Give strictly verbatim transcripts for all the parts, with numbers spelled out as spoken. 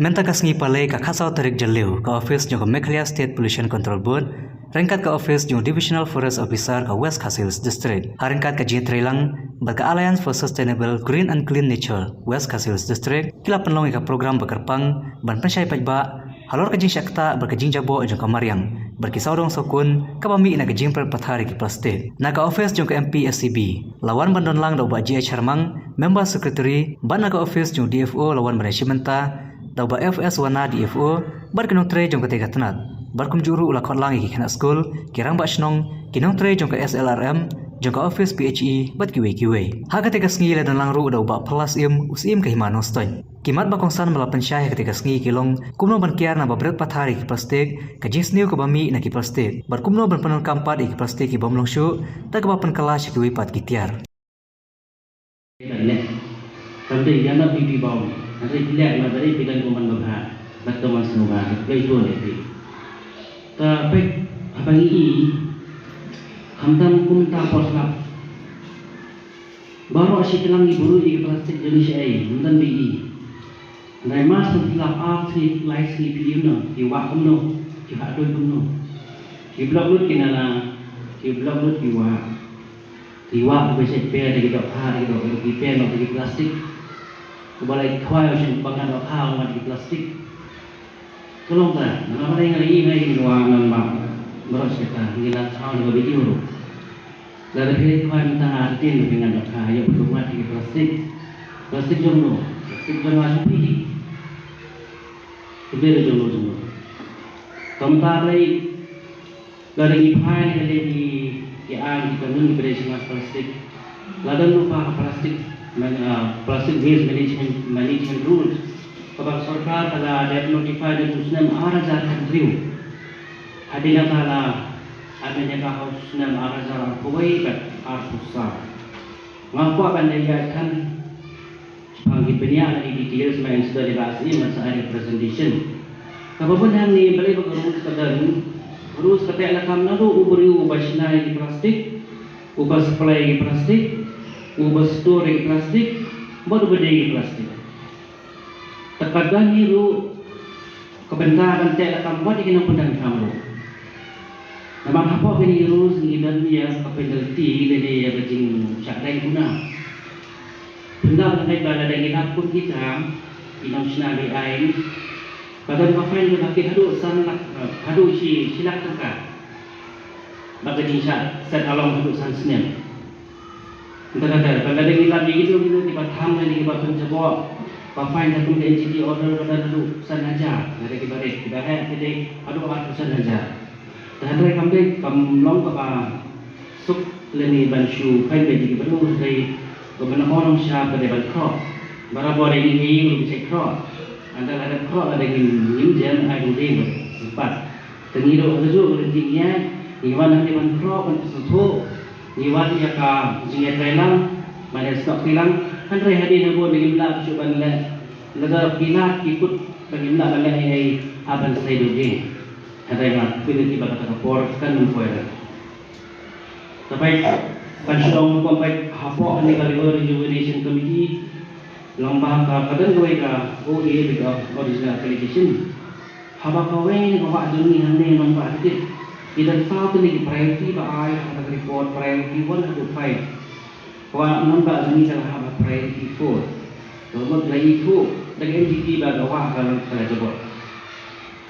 Mynta ka sngi Palei ka khatsaw tarik Jylliew, ka office jong ka Meghalaya State Pollution Control Board ryngkat ka office jong Divisional Forest Officer ka West Khasi Hills District, ha ryngkat ka jingtreilang bad ka Alliance for Sustainable Green and Clean Nature West Khasi Hills District, ki la pynlong ïa ka program ba kyrpang ban pynshai paidbah halor ka jingshah ktah bad ka jingjaboh jong ka mariang bad ki sawdong sawkun kaba mih na ka jingpret pathar ïa ki plastik. Na ka office jong ka M P S C B la wan ban don lang da u Bah G H Harmang, Member Secretary, bad na ka office jong u D F O la wan ban ïashim bynta da u Bah F S Wana, D F O, bad ki nongtrei jong katei ka tnat. Bad kumjuh ruh la khot lang ïa ki khynnah skul, ki rangbah shnong, ki nongtrei jong ka S L R M, jong ka office P H E bad kiwei kiwei. Ha katei ka sngi la don lang ruh da u Bah Phallas Im, u Syiem ka Hima Nongstoiñ. Ki mat ba kongsan ba la pynshai ha katei ka sngi ki long kumno ban kiar naba pret pathar ïa ki plastik, ka jingsniew kaba mih na ki plastik, bad kumno ban pyndonkam pat ïa ki plastik ki bym long shuh, da kaba pynkylla sha kiwei pat ki tiar. Ban leh. Kam dei ïa na phi phi bam. Hynrei phi leh na dei phi don kum ban babha. Bad kum ban sngewbha. Phi phi leh phi. Ka pek haba ngi i. Khamtam kumta por slap. Baroh shi tlang ngi buruh ïa ki plastik jong ngi shaei. Khamtam ba i. Hynrei mar shu slap ar sngi lai sngi phi i kumno. Phi wah kumno. Phi wah doi kumno. Phi block lut ki nala. Phi block lut ki wah. Ki wah ba shet pher da ki dohkha, da ki dohkha, da ki pher, da ki plastik. Uba la khwai u shen ba ngan dohkha, u ngan da ki plastik. Ka long ta, ngan ba dei ngan ïa ngan ïa ngan wah ngan ba. Baroh shi kata, ngi la thaw da ka video ruh. Lada phi khwai mynta nga tin ba ngan dohkha, ïa u ngan da ki plastik. Plastik jong no, plastik jong nga jong phi. Ki pher jong no jong no. Kumta dei Lada ngi phai na ka liang ki, ki aiñ ki kanon kiba dei sha plastik. Lada ngi phai plastik man, ah, plastic waste management, management rules. Kaba ka sorkar ka la dep notify da u snem ar hajar khathynriew. Hadien nangta la amend ïa ka ha u snem ar hajar arphew wei bad arphew saw. Nga kwah ban leh ïa kan Shaphang ki bniah na ki details, ma ngi sdang ïa ka S E, ngan sa ai presentation. Kaba bun hangne balei ba ka rules ka don, rules ka teh lakam naduh u briew uba shna ïa ki plastik, uba supply ïa ki plastik, uba store ïa ki plastik, bad uba die ïa ki plastik. Te ka don hi ruh ka bynta ban teh lakam wat ïa ki nongpyndonkam ruh. Namar hapoh kine ki rules ngi don ïa ka penalty lane ïa ka jingshah dei kuna. Pyndonkam ba lada ngi lap kum kita ki nongshna be-aiñ, ka don ka fine kaba kit haduh san lak, eh, haduh shi, shi lak tyngka. Bad ka jingshah set along haduh san snem. Nta kata, ba lada ngi lap ïa kito kito kiba tham lane kiba pynjaboh, ba fine da kum ka N G T order ba don haduh san hajar, lada kiba rit, kiba heh ki dei haduh arphew san hajar. Te hynrei kam dei, kam long kaba suk lane ban shu fine beit ïa kiba don, hynrei kaba na ong sha ba dei ban khroh. Barabor ïa ngi ngi ruh ngi shait khroh. Ynda lada khroh lada ngim, ngim jem ai ruh dei ban sympat. Te ngi ruh ha kajuh ka rynti ngi ïaid, ngi wan hangne ban khroh, ban pynsngewthuh, ngi wan ïa ka jingïatreilang, ban ïasnoh kti lang, hynrei hadien nabo ngim lah shuh ban leh, lada phi lad ki kut ba ngim lah ban leh ei ei, hap ban sei duh ding. Hynrei nga khublei ïa phi ba kata ka por kan ym poi re. Te peit, ban shu ong kum peit hapoh kane ka River Rejuvenation Committee, long ba ka, ka don kawei ka O A bad ka Original Application. Haba kawei na ka wah jong ngi hangne nongbah Hatit. Ki don saw tylli ki priority ba ai ha ka report, priority one haduh five. Ka wah nongbah jong ngi ka la hap ha priority four. Ka mut la ithuh da ka N G T ba ka wah ka la, ka la jabot.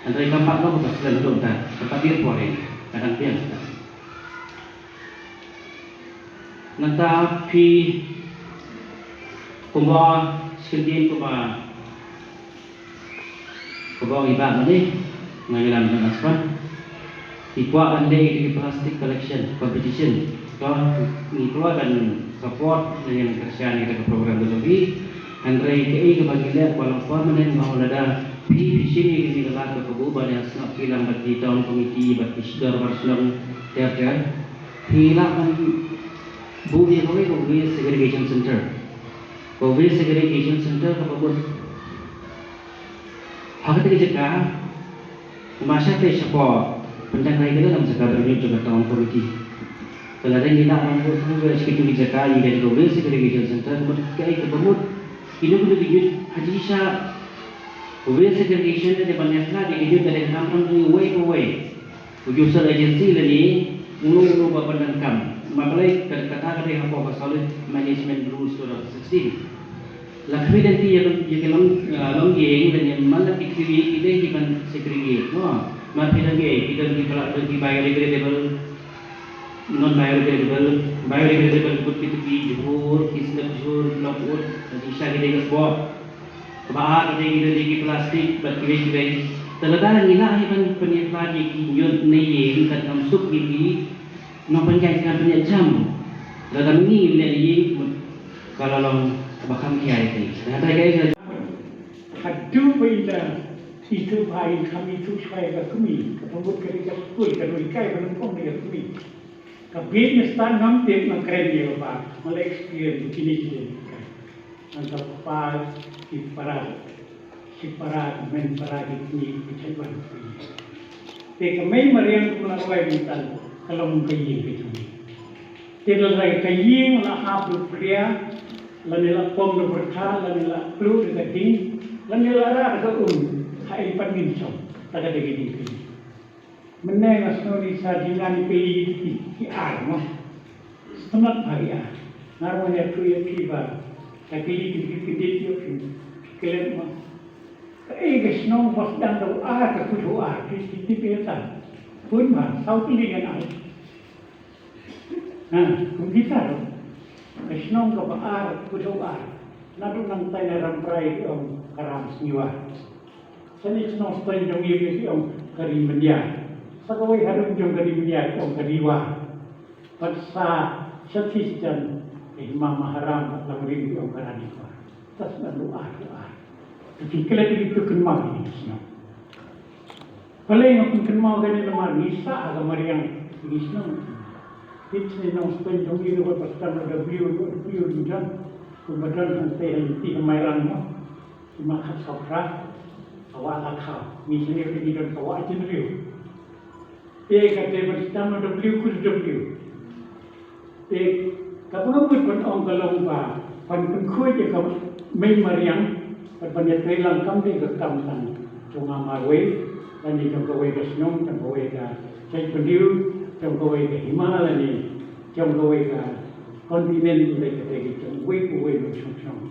Hynrei kam pat long ba ka slem haduh mynta, kam pat dei por ïa ka dang biang. Nangta phi kumba, shi kyntien kumba, kumba ong i Bah mane, nga ïalam jong aspan. Phi kwah ban leh ïa ki plastic collection competition. To ngi kwah ban support lane kyrshan ïa ka program ka jong phi. Hynrei kaei kaba ngi leh ba long permanent nga ong lada phi, phi shim ïa kane ka lad ka kabu ban ïasnoh kti lang bad ki town committee bad ki dorbar shnong ter ter. Phi lah ban buh ïa kawei ka waste segregation center. Ka waste segregation center kaba bud ha kata ka jaka, ma shatei shapoh Pynjang Rai ka don jaka ba nyut jong ka town committee. Te lada ngi lah ban buh tang kawei sha kitu ki jaka ïa ka waste segregation center, ka mut kaei kaba mut kino kino ki ñiut ha jingshisha Waste segregation lane ban ïa pynlait ïa ki ïing ka dei ka kam jong uwei pa uwei. U user agency lane uno uno uba pyndonkam. Ma balei ka kata ka dei hapoh ka solid management rules two thousand sixteen. La khmih don ki ïa ki long, ah, long ïing lane man la ki khmih ki dei ki ban segregate, no. Ma phi don ki, phi don ki pla-, don ki biodegradable, non biodegradable, biodegradable kut ki tupi jhur, ki sngap jhur, ki long ut, ki sha ki dei ka sboh. Kaba ar ka dei ki dei ki plastik bad kiwei kiwei. Te lada ngi lah hi ban pynïaid pla ïa ki ñiut ne ïing kat ngam suk ïa ki nongpynïaid kan pynïaid jam. Lada ngi leh ïing mut ka la long kaba kham khia ïa ki. Te hynrei ka ïa ka Haduh ba ynda itu ba in kham itu shwa ïa ka kmie, ka pynbud ka dei ka skul, ka dei kai ba nyngkong dei ka kmie. Ka bieit ne stad ngam tip, nga kren ïa ka ba nga la experience kine kine. Ngan ka pa ki para, ki para, men para ki kmie ki chait wan. Te ka mei mariang kum la rwai mynta ka long ka ïing ka jong. Te lada ka ïing la hap da phria, lane la pom da pyrthat, lane la pluh da ka ding, lane la rah da ka um, ha ei pat ngin shong, ta ka dei ka ding ka ïing. Mynne nga sngewthuh sa ding ngan kylli ki, ki ar mo. Sngewthuh bha ki ar. Nga ruh nga ïathuh ïa phi ba ka kylli ki, ki, ki dei ki, ki klet mo. Kaei ka shnong ba sdang da u ar, ka kut u ar, phi, phi, phi, phi, ta. Bun bha, saw tylli ngan ai. Ha, kum kita ruh. Ka shnong kaba ar, kut u ar. Naduh nangtai na Ramprai ki ong ka Ram Sniwa. Sa ni shnong Stain jong ngi ki ong ka Ri Myndia. Sa kawei harum jong ka Ri Myndia ki ong ka Riwa. Bad sa shatei sha jan ka Hima Maharam bad Langrin ki ong ka Raniwa. Sa sdang u ar, u ar. Te phi klet ïa kitu kynmaw ïa ki shnong. Balei nga pynkynmaw kane namar ngi sah ha ka mariang ngi shnong. Phi shnong Stain jong ngi ruh ba sdang da W, W Ringjang. Kumba don hangtei ha lynti ha Mairang mo. Ki ma khat saw phra ka wah Lakhaw. Ngi sngewthuh ngi don ka wah Jynriew. Te ka te ban sdang da W, kut W. Te kaba nga mut ban ong ka long ba ban pynkhuid ïa ka mei mariang bad ban ïatreilang kam dei ka kam tang jong nga marwei, lane jong kawei ka shnong, jong kawei ka jaitbynriew, jong kawei ka hima, lane jong kawei ka kontinent, lane ka dei jong uwei pa uwei u nongshong shnong.